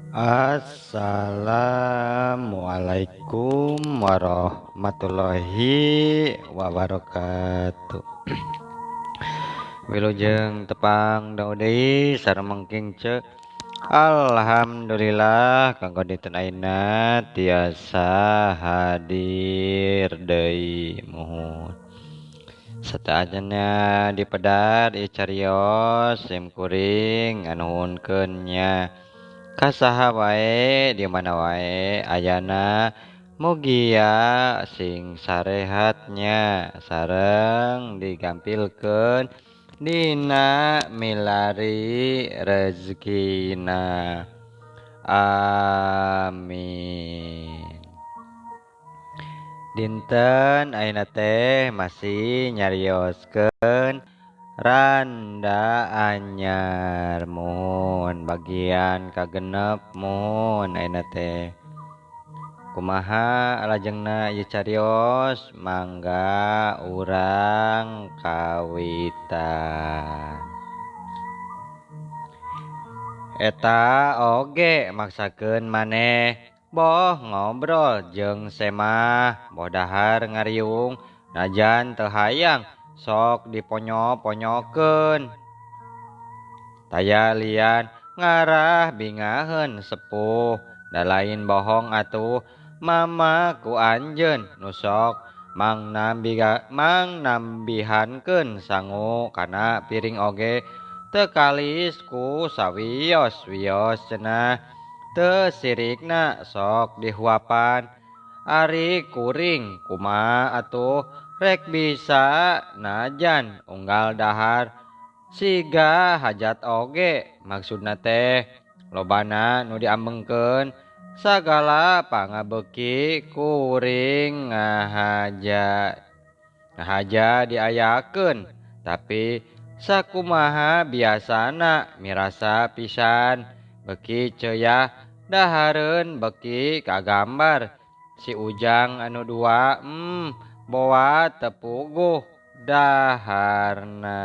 Assalamualaikum warahmatullahi wabarakatuh. Wilujeng tepang deui sareng mengking ce. Alhamdulillah kanggo dinten ayeuna tiasa hadir deui muhun. Sateuacanna dipedar ieu carios sim kuring nganuhunkeun nya. Kasaha wae di mana wae ayana mugia sing sarehatnya sareng digampilkeun dina milari rezekina. Amin. Dinten ayeuna teh masih nyarioskeun randa anyar muhun bagian kagenep muhun ayeuna teh. Kumaha lajengna ieu carios mangga urang kawitan. Eta oge maksakeun maneh boh ngobrol jeung semah boh dahar ngariung najan teu hayang sok diponyo-ponyokeun. Taya lian ngarah bingaheun sepuh da lain bohong atuh mama ku anjeun nu sok mang nambihankeun sangu kana piring oge teu kalis ku sawios-wios cenah teu sirikna sok dihuapan. Ari kuring kumaha atuh rek bisa najan unggal dahar siga hajat oge maksudna teh lobana nu diambengkeun sagala pangabeuki kuring ngahaja diayakeun tapi sakumaha biasana mirasa pisan beuki ceuya dahareun beuki kagambar si Ujang anu dua boa tepuguh daharna.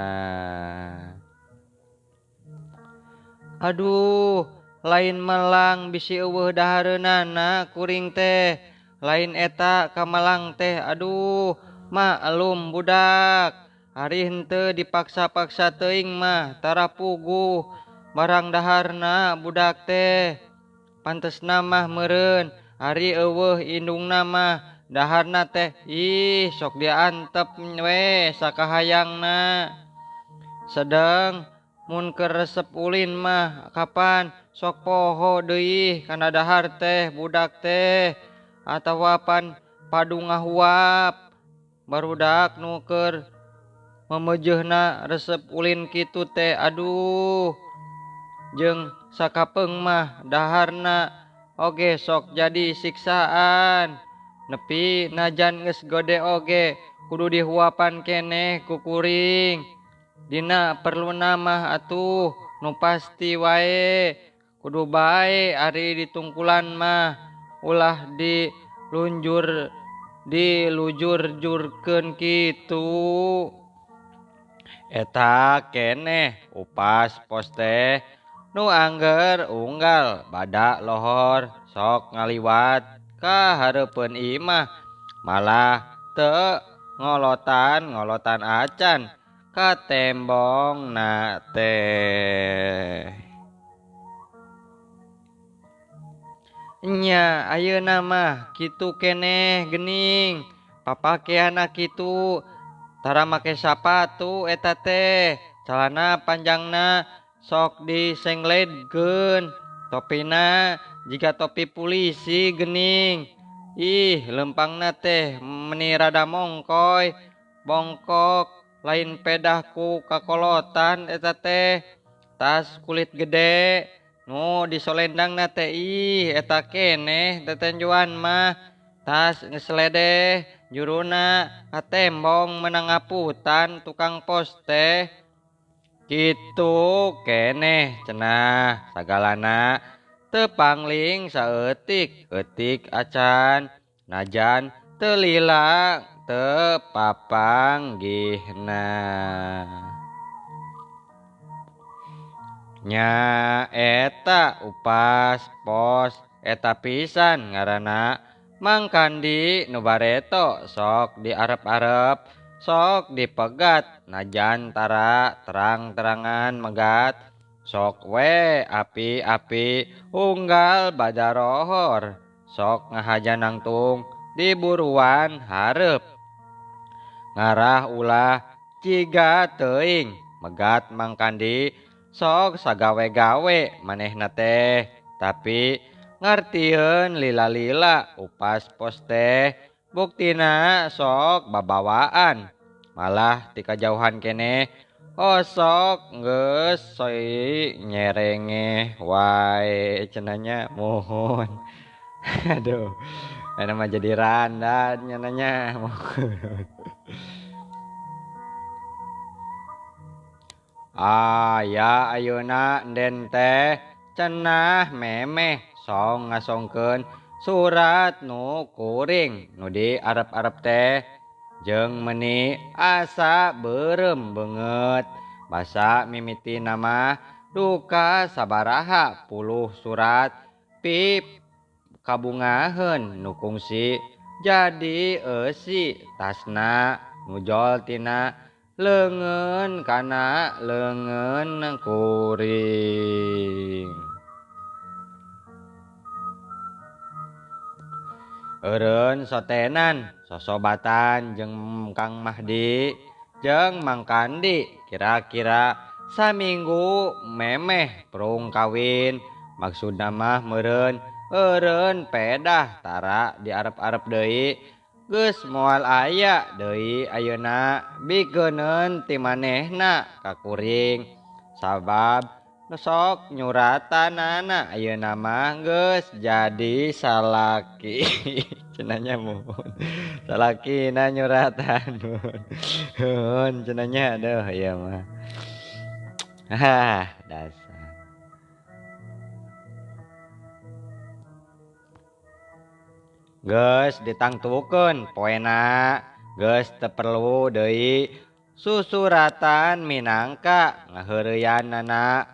Aduh, lain melang bisi eueuh dahareunana kuring teh. Lain eta kamelang teh. Aduh, maklum budak. Ari henteu dipaksa-paksa teuing mah tara puguh barang daharna budak teh. Pantesna mah meureun ari eueuh indungna mah daharna teh ih sok diantep we sakahayangna. Sedang mun keur resep ulin mah kapan sok poho deui kana dahar teh budak teh atawa pan padu ngahuap barudak nu keur memejeuhna resep ulin kitu teh. Aduh, jeung sakapeung mah daharna oge sok jadi siksaan. Nepi najan geus gode oge kudu dihuapan keneh ku kuring. Dina perluna mah atuh nu pasti wae kudu bae ari ditungkulan mah ulah dilunjur dilujur-jurkeun kitu. Eta keneh upas pos teh nu angger unggal badak lohor sok ngaliwat ka hareupeun imah malah teu ngolotan acan ka tembongna teh. Nya ayeuna mah kitu keneh geuning papakeanna kitu tara make sapatu eta teh calana panjangna sok disengledkeun topina jiga topi polisi gening. Ih lempangna teh meni rada mongkoy bongkok lain pedah ku kakolotan eta teh. Tas kulit gede nu disolendangna teh ih eta keneh tetenjuan mah. Tas ngeseledeh juruna katembong menang ngaputan tukang pos teh. Kitu keneh cenah sagalana teu pangling saeutik eutik acan najan teu lila teu papanggihna. Nya eta upas pos eta pisan ngaranna Mang Kandi nu bareto sok diarep-arep sok dipegat najan tara terang-terangan megat sok we api-api unggal badarohor sok ngahaja nangtung diburuan hareup ngarah ulah ciga teuing megat Mang Kandi sok sagawe-gawe manehna teh tapi ngartieun lila-lila upas pos teh buktina sok babawaan malah ti kajauhan keneh osok geus soi nyerengeh wae cenah nya muhun. Aduh, eta mah jadi randa nya nanya muhun. Aya ayeuna enden teh cenah memeh song ngasongkeun surat nu kuring nu diarep-arep teh jeung meuni asa beureum beungeut basa mimiti nama duka sabaraha puluh surat pip kabungaheun nu kungsi jadi eusi tasna nujol tina leungeun kana leungeun kuring. Eureun sotenan sosobatan jeung Kang Mahdi jeung Mang Kandi kira-kira saminggu memeh prung kawin maksudna mah meureun eureun pedah tara diarep-arep deui geus moal aya deui ayeuna bikeuneun ti manehna ka kuring sabab nu sok nyuratanana ayeuna mah geus jadi salaki cenah nya muhun salakina nyuratan muhun cenah nya aduh ieu mah ah dasar geus ditangtukeun poena geus teu perlu deui susuratan minangka ngaheureuyannana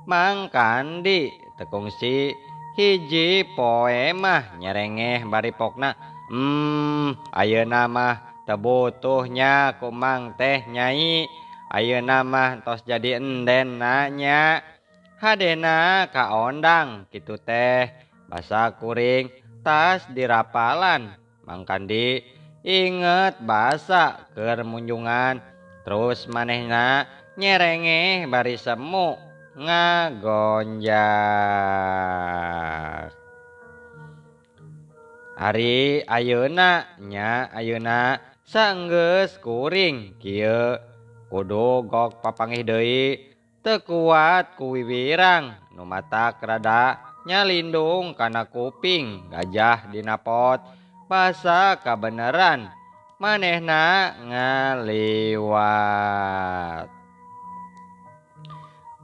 Mang Kandi teu kungsi hiji poe mah nyerengeh bari pokna ayeuna mah teu butuh nya ku Mang teh nyai ayeuna mah tos jadi endenna nya hadena kaondang kitu teh basa kuring tas dirapalan Mang Kandi inget basa keur munjungan terus manehna nyerengeh bari semu ngagonjak. Ari ayeuna nya ayeuna sanggeus kuring kieu kudu gok papanggih deui teu kuat ku wiwirang nu matak rada nyalindung kana kuping gajah dina pot basa kabeneran manehna ngaliwat.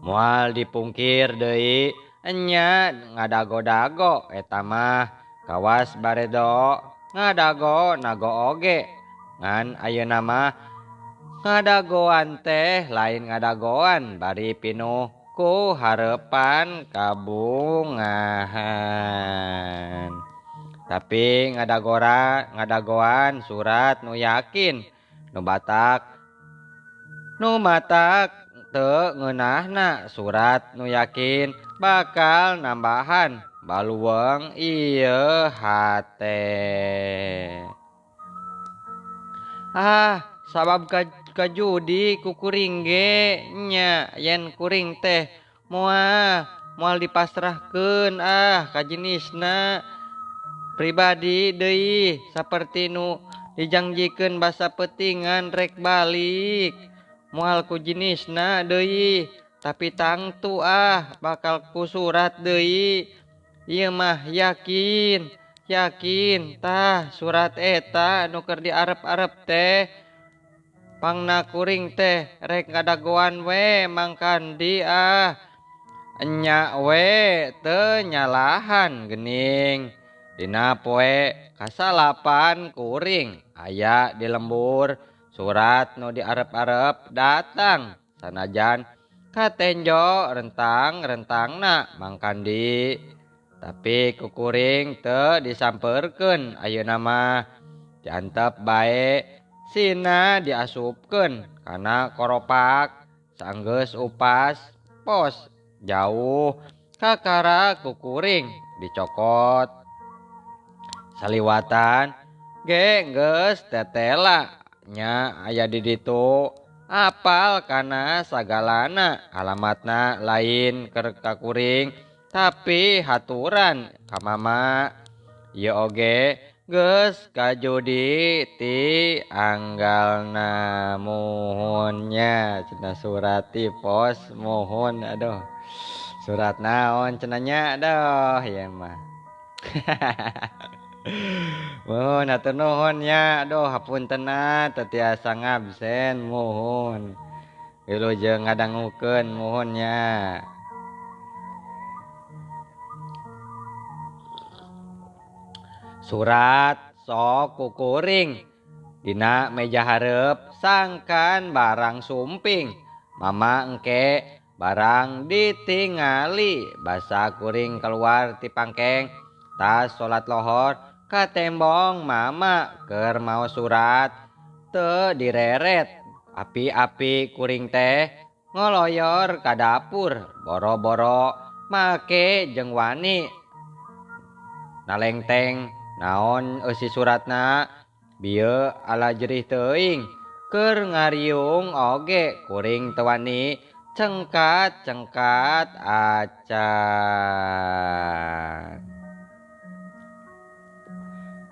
Moal dipungkir deui enya ngadago-dago eta mah kawas baredo ngadago nago oge ngan ayeuna mah ngadagoan teh lain ngadagoan bari pinuh ku hareupan kabungahan tapi ngadagoan surat nu yakin nu batak nu matak teu ngeunahna surat nu yakin bakal nambahan baluweung ieu hate. Ah sabab kajudi ku kuring ge nya yen kuring teh moal dipasrahkeun ah ka jenisna pribadi deui saperti nu dijangjikeun basa peutingan rek balik moal ku jenisna deui tapi tangtu ah bakal ku surat deui ieu mah yakin yakin tah surat eta nu keur diarep-arep teh pangna kuring teh rek ngadagoan we Mang Kandi ah enya we teu nyalahan geuning dina poe kasalapan kuring aya di lembur surat nu diarep-arep datang sanajan Katenjo rentang-rentangna Mang Kandi. Tapi kukuring teu disampeurkeun ayeuna mah. Diantep bae sina diasupkeun kana koropak sanggeus upas pos jauh kakara kukuring dicokot. Saliwatan ge geus tetela nya aya di ditu. Apal kana sagalana alamatna lain keur ka kuring tapi haturan ka mama. Ieu oge geus kajudi ti anggalna muhunnya cenah surat ti pos muhun. Aduh surat naon cenah nya aduh ieu mah. Muhun hatur nuhun nya aduh hapuntenna teu tiasa ngabsen muhun. Wilujeng ngadangukeun muhun nya. Surat sok kukuring dina meja hareup sangkan barang sumping. Mama engke barang ditingali basa kuring keluar ti pangkeng tas salat lohor katembong mama keur mau surat teu direret. Api-api kuring teh ngoloyor ka dapur boro-boro make jeung wani nalengteng naon eusi suratna bieu ala jerih teuing keur ngariung oge kuring teu wani cengkat-cengkat acan.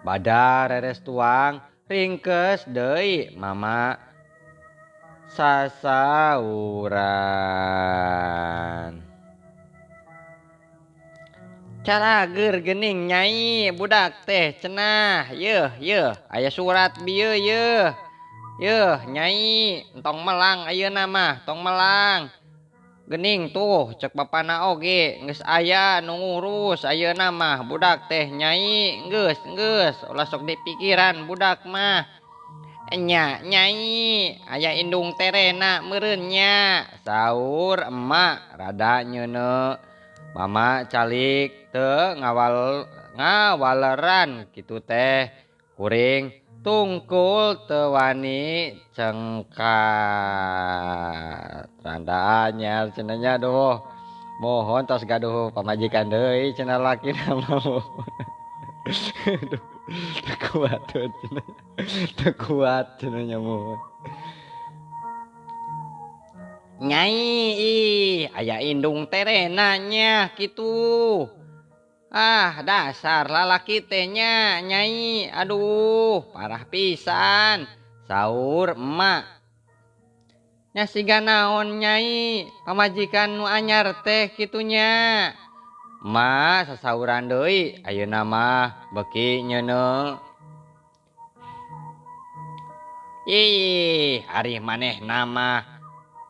Bada reres tuang ringkes deui mama sasauran. Calager geuning nyai budak teh cenah yeuh yeuh aya surat bieu yeuh yeuh nyai entong melang ayeuna mah tong melang geuning tuh cek bapana oge geus aya nu ngurus ayeuna mah budak teh nyai geus geus ulah sok dipikiran budak mah nya nyai aya indung terena meureun nya saur emak rada nyeuneu. Mama calik teu ngawaleran kitu teh kuring tungkul teu wani cengkat. Randa anyar cenah nya aduh mohon tos gaduh pamajikan deui cenah lakina mah. Aduh teu kuat cenah teu kuat cenah nya mohon. Nyai ih aya indung terena nya kitu. Ah dasar lalaki teh nya nyai aduh parah pisan saur emak. Nya siga naon nyai pamajikan nu anyar teh kitunya. Emak sasauran deui ayeuna mah beuki nyeuneu. Ih ari manehna mah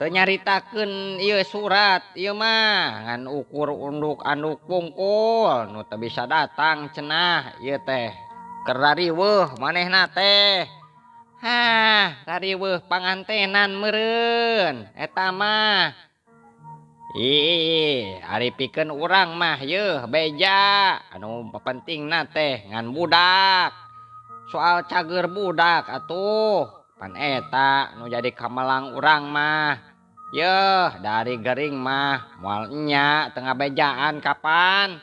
teu nyaritakeun ieu surat ieu mah ngan ukur unduk-anduk pungkul nu teu bisa datang cenah ieu teh keur rariweuh manehna teh. Hah rariweuh pangantenan meureun eta mah. Ih ari pikeun urang mah yeuh beja anu pentingna teh ngan budak. Soal cager budak atuh pan eta nu jadi kamelang urang mah. Yeuh dari gering mah moal nya teu ngabejaan kapan.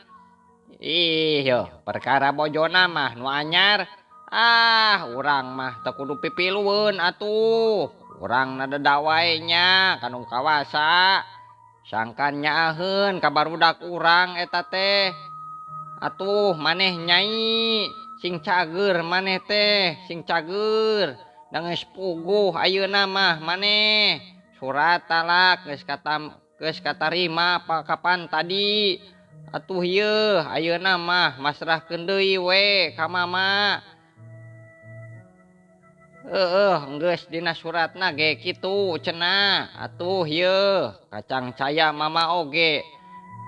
Ih yeuh perkara bojona mah nu anyar ah urang mah teu kudu pipilueun atuh. Urang nadeda wae nya kanu kawasa. Sangkan nyaaheun ka barudak urang eta teh. Atuh maneh nyai sing cager maneh teh sing cager. Da geus puguh ayeuna mah maneh. Surat talak geus katarima kapan tadi. Atuh yeuh ayeuna mah masrahkeun deui we ka mama. Heueuh geus dina suratna ge kitu cenah. Atuh yeuh kacang caya mama oge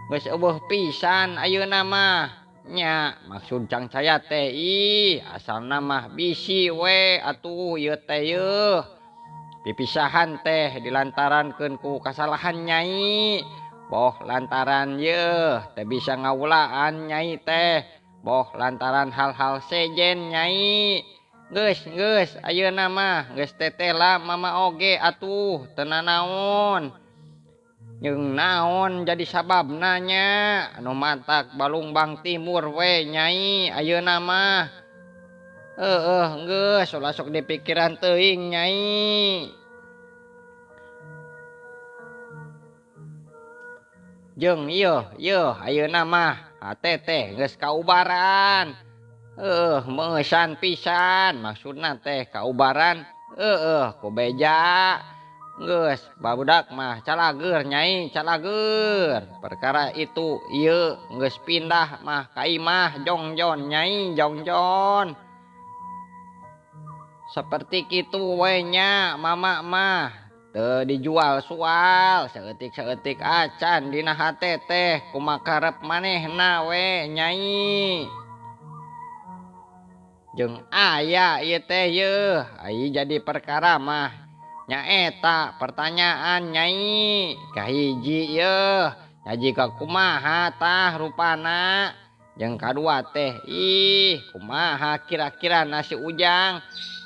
geus eueuh pisan ayeuna mah. Nya maksud cang caya teh ih asalna mah bisi we atuh ieu teh yeuh. Pipisahan teh dilantarankeun ku kasalahan nyai. Boh lantaran yeuh teu bisa ngawulaan nyai teh. Boh lantaran hal-hal sejen nyai. Geus geus ayeuna mah geus tetela mama oge atuh teu nanaon. Jeung naon jadi sababna nya anu matak Balungbang Timur we nyai ayeuna mah. Heueuh geus ulah sok dipikiran teuing nyai. Jeung ieu ieu ayeuna mah hate teh geus kaubaran. Heueuh meusan pisan maksudna teh kaubaran heueuh ku beja. Geus babudak mah calageur nyai calageur. Perkara itu ieu geus pindah mah ka imah jongjon nyai jongjon. Seperti kitu we nya mama mah teu dijual soal saeutik-saeutik acan dina hate teh kumakarep manehna we nyai. Jeung aya ieu teh yeuh ai jadi perkara mah nyaeta pertanyaan nyai kahiji yeuh nyajika kumaha tah rupana jeung kadua teh ih kumaha kira-kira nasi Ujang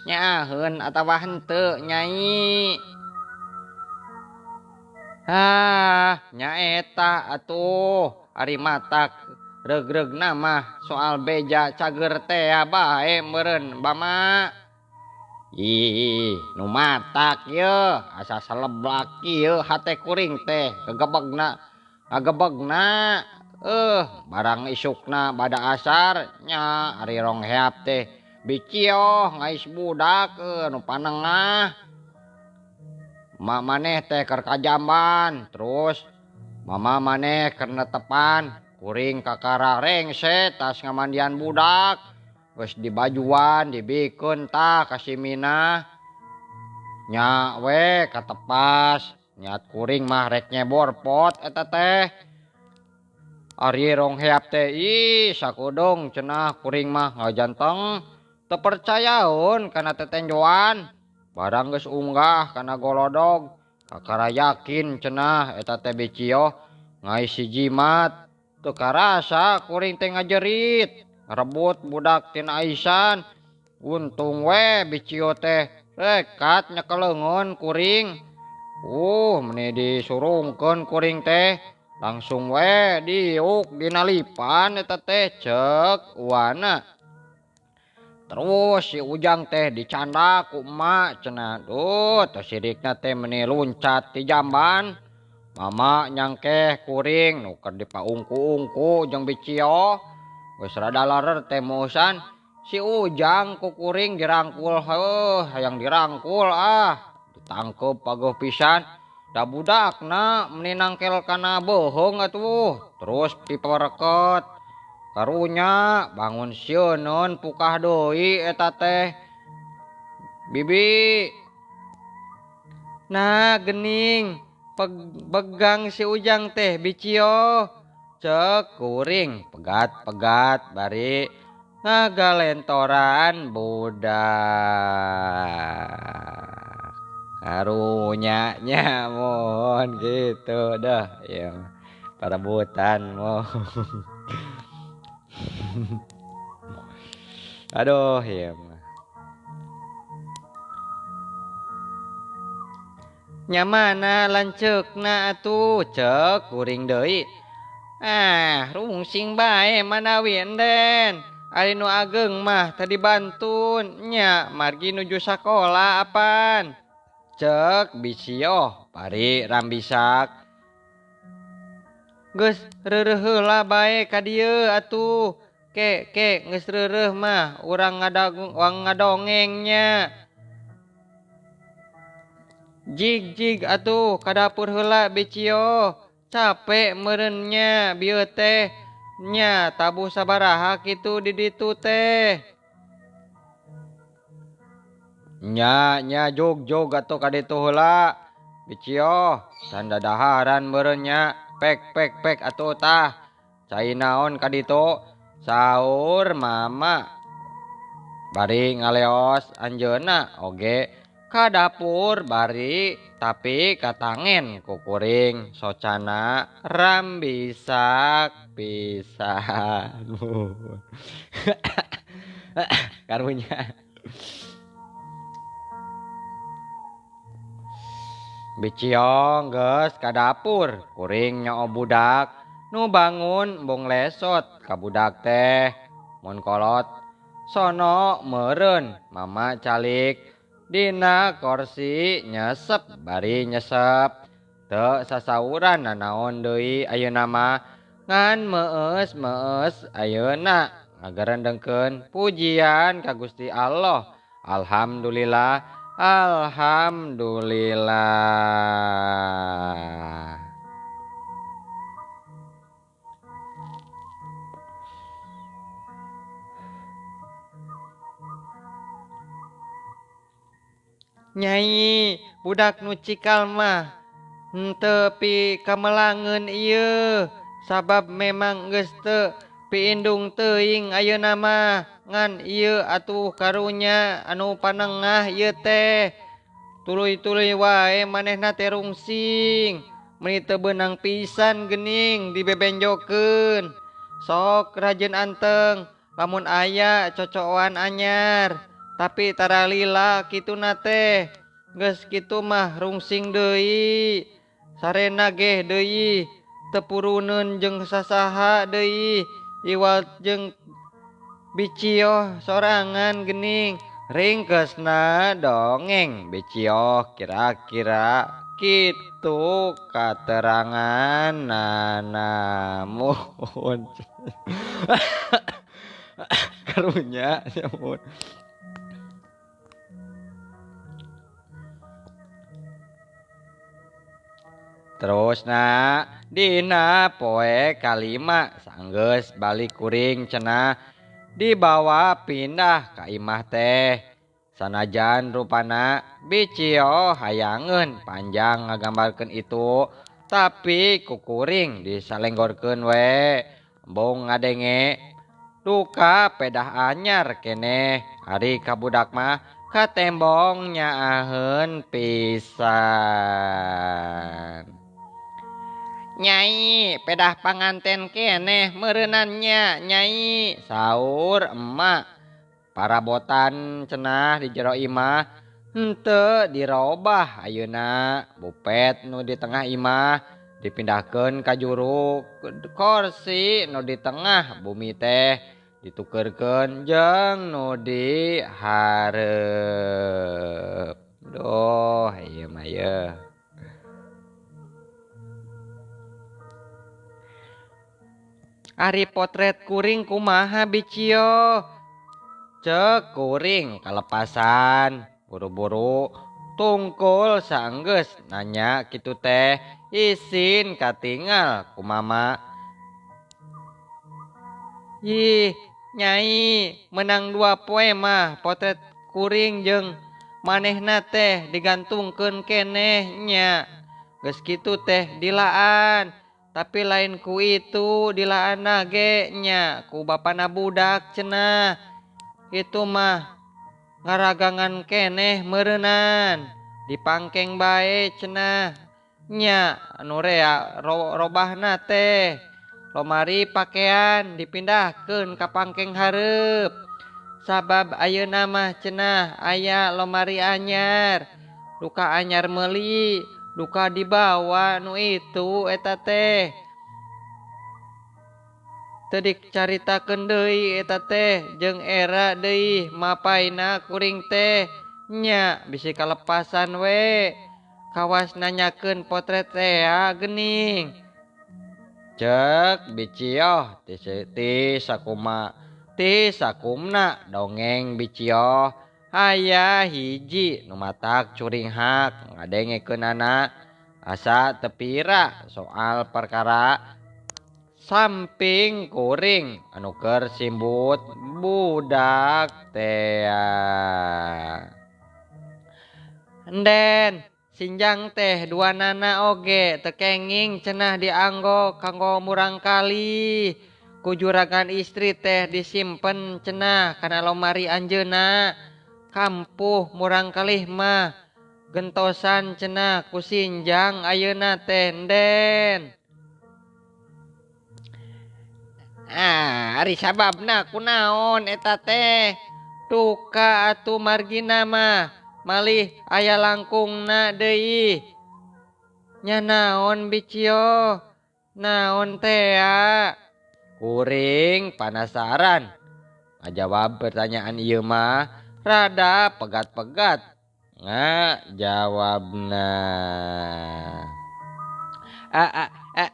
nyaaheun atawa henteu nyai. Ah nyaeta atuh ari matak reugreugna mah soal beja cager teh bae meureun bama. Ih nu matak yeuh asa seleblak ieu hate kuring teh gegebegna ngagebegna barang isukna bada asar nya ari rong heap teh bicioh ngais budak nu panengah. Mak maneh teh keur kajamban terus mama maneh keur netepan kuring kakara rengse tas ngamandian budak geus dibajuan dibikeun tah ka si Minah nya we katepas niat kuring mah rek nyebor pot eta teh ari rong heap teh ih sakudung cenah kuring mah ngajanteng teu percayaeun kana tetenjoan barang geus unggah kana golodog kakara yakin cenah eta teh bicioh ngais si jimat teu karasa kuring teh ngajerit rebut budak tina aisan untung we bicioh teh rekat nyekeleungeun kuring meni disurungkeun kuring teh langsung we diuk dina lipan eta teh ceuk uana. Terus si Ujang teh dicanda ku emak cenah duh teh sirikna teh meni luncat ti jamban mama nyangkeh kuring nu keur dipaungku-ungku jeung bicioh geus rada larer teh muusan si Ujang ku kuring dirangkul heuh hayang dirangkul ah ditangkep pagoh pisan da budakna meni nangkel kana beuheung atuh terus pipereket karunya bangun sieuneun pukah deui eta teh bibi. Nah gening begang si Ujang teh bicioh cek kuring pegat-pegat bari ngagalentoran budak karunya nya mohon gitu dah ya perebutan mohon. Aduh ya mah. Nya mana lanceukna atuh cek kuring deui. Ah rungsing bae manawi enden. Ari nu ageng mah tadi bantun nya margi nuju sakola apan. Cek bicioh bari rambisak. Geus reureuh heula bae ka dieu atuh. Ke ke geus reureuh mah urang ngadongeng nya. Jig jig atuh ka dapur heula bicioh. Capek meureun nya bieu teh nya tabuh sabaraha kitu di ditu teh. Nya nya jog jog atuh ka ditu heula bicioh can dadaharan meureun nya. Pek pek pek atuh tah cai naon ka ditu saur mama bari ngaleos anjeunna oge Ka dapur bari tapi katangen ku kuring socana rambisak pisan. Karunya. Biciong geus ka dapur kuring nyoo budak nu bangun embung lesot ka budak teh mun kolot sono meureun mama calik dina korsi nyesep bari nyesep teu sasauran nanaon deui ayeuna mah ngan meus-meus ayeuna ngagerendengkeun pujian ka Gusti Allah. Alhamdulillah, alhamdulillah. Nyai budak nu cikal mah henteu pi kamelangeun ieu sabab memang geus teu piindung teuing ayeuna mah ngan ieu atuh karunya anu panengah ieu teh tuluy-tuluy wae manehna teh rungsing meuni teu beunang pisan geuning dibebenjokeun sok rajin anteng lamun aya cocokan anyar tapi tara lila kituna teh geus kitu mah rungsing deui sarena geh deui teu puruneun jeung sasaha deui iwal jeung bicioh sorangan geuning ringkesna dongeng bicioh kira-kira kitu katerangan nanamun. Karunya nyamun. Terus na dina poe kalima sanggeus balik kuring cenah dibawa pindah ka imah teh sanajan rupana bicioh hayangeun panjang ngagambarkeun itu tapi ku kuring disalenggorkeun we embung ngadenge duka pedah anyar keneh ari ka budak mah katembong nyaaheun pisan. Nyai pedah panganten keneh meureunannya nyai saur emak parabotan cenah di jero imah henteu dirobah ayeuna bupet nu di tengah imah dipindahkeun ka juru korsi nu di tengah bumi teh ditukeurkeun jeung nu di hareup. Duh ieu mah yeuh. Ari potret kuring kumaha bicioh cek kuring kalepasan buru-buru tungkul sanggeus nanya kitu teh isin katingal ku mama. Ih nyai menang 2 poe mah potret kuring jeung manehna teh digantungkeun keneh nya geus kitu teh dilaan tapi lain ku itu dilaana ge nya ku bapana budak cenah itu mah ngaragangan keneh meureunan dipangkeng bae cenah nya anu rea robahna teh lomari pakaian dipindahkeun ka pangkeng hareup sabab ayeuna mah cenah aya lomari anyar duka anyar meuli duka dibawa nu itu eta teh teu dicaritakeun deui eta teh jeung era deui mapaina kuring teh nya bisi kalepasan we kawas nanyakeun potret tea geuning cek bicioh ti sakuma ti sakumna dongeng bicioh aya hiji nu matak curinghak ngadengekeunana asa tepira soal perkara samping kuring anu keur simbut budak tea. Enden sinjang teh dua nana oge tekenging cenah dianggo kanggo murangkali ku juragan istri teh disimpen cenah kana lomari anjeunna kampuh murangkalih mah Gentosan cenah ku sinjang ayeuna teh Enden. Ah, ari sababna kunaon eta teh? Duka atuh margina mah malih aya langkungna deui. Nya naon Bicio? Naon tea? Kuring panasaran. Ngajawab pertanyaan ieu mah rada pegat-pegat. Ngajawabna.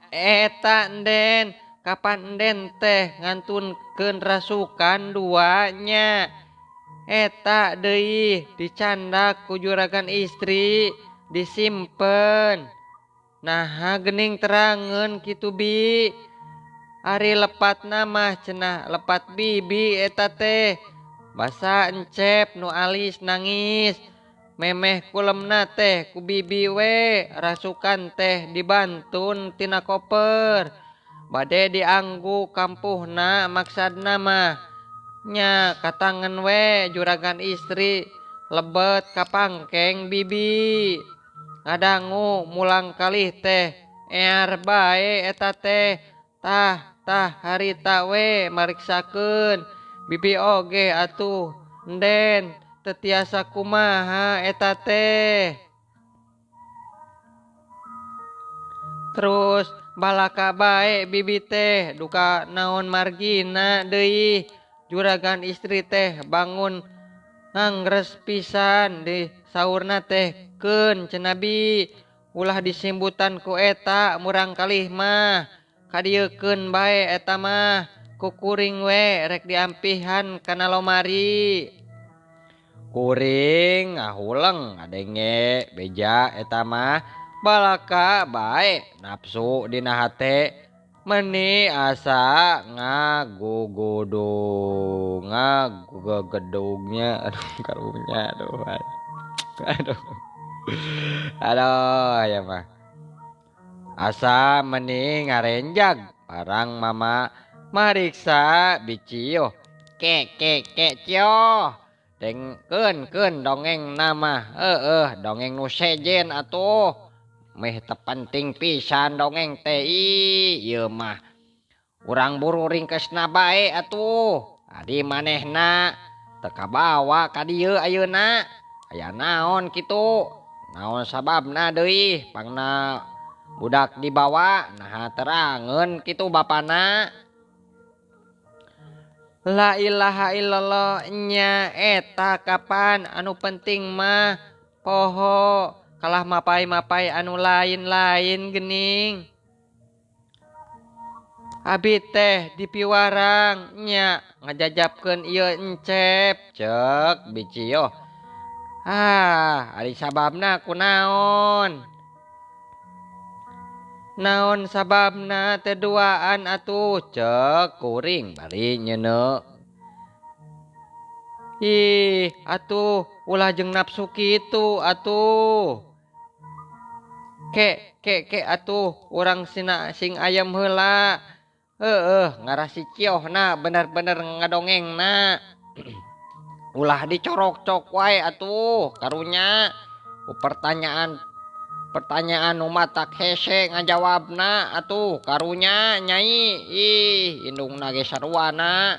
Eta Enden, kapan Enden teh ngantunkeun rasukan duanya? Eta deui dicandak ku juragan istri, disimpen. Naha geuning terangeun kitu bi. Ari lepatna mah cenah lepat bibi eta teh. Basa encep nu alis nangis. Memeh kulemna teh ku bibi we, rasukan teh dibantun tina koper. Bade dianggu kampuhna maksadna mah. Nya katangen we juragan istri lebet ka pangkeng bibi. Ngadangu mulang kalih teh ear bae eta teh. Tah tah harita we mariksakeun bibi oge atuh Enden teu tiasa kumaha eta teh. Terus balaka bae bibi teh duka naon margina deui. Juragan istri teh bangun ngangres pisan di saurna teh keun cenah bi. Ulah disimbutan ku eta murang kalih mah. Kadieukeun bae eta mah ku kuring we rek diampihan kana lomari. Kuring ngahuleng ngadenge beja eta mah balaka bae nafsu dina hate meni asa ngagugudung ngagugedugnya. Aduh karunya, aduh aduh aduh ya mah asa meni ngarenjag parang mama mariksa bicio ke ke ke cio dengkeun keun dongeng nama heeh dongeng nu sejen atuh meh teu penting pisan dongeng teh ieu mah urang buru ringkesna bae atuh adi manehna teu kabawa ka dieu ayeuna aya naon kitu naon sababna deui pangna budak dibawa naha terangeun kitu bapana. La ilaha illallah nya eta kapan anu penting mah poho kalah mapai-mapai anu lain-lain gening. Abi teh dipiwarang nya ngajajapkeun ieu encep ceuk Bicio. Ah, ari sababna kunaon? Naon sababna teh duaan atuh ceuk kuring bari nyeuneu. Ih, atuh ulah jeung nafsu kitu atuh. Ke ke ke atuh urang sina sing ayam heula. Heueuh ngarah si Ciohna bener-bener ngadongengna. Ulah dicorok-cok wae atuh karunya. Pertanyaan nu matak hese ngajawabna atuh karunya nyai. Ih indungna ge saruana.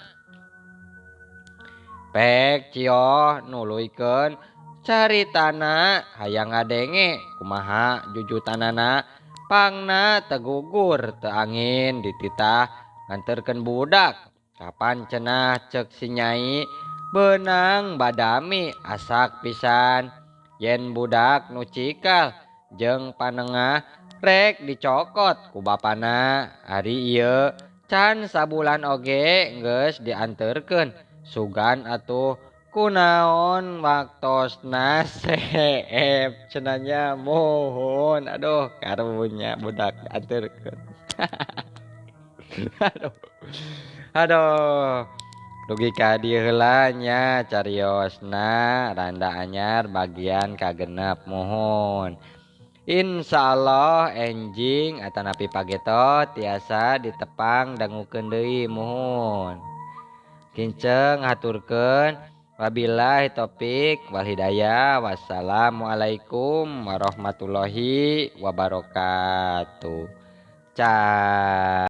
Pek Cio nuluykeun caritana hayang ngadenge kumaha jujutanana pangna tegugur teu angin dititah nganterkeun budak. Kapan cenah ceuk si nyai beunang badami asak pisan yen budak nu cikal jeung panengah rek dicokot ku bapana. Ari ieu can sabulan oge geus dianterkeun sugan atuh kunaon waktosna seep cenanya mohon. Aduh karunya budak dianterkeun. Aduh aduh dugi ka dieu heula nya cariosna randa anyar bagian kagenep mohon. Insyaallah enjing atanapi pageto tiasa ditepang dangukeun deui mohon. Kinceng haturkeun Wabillahi taufik wal hidayah. Wassalamualaikum warahmatullahi wabarakatuh. Ca.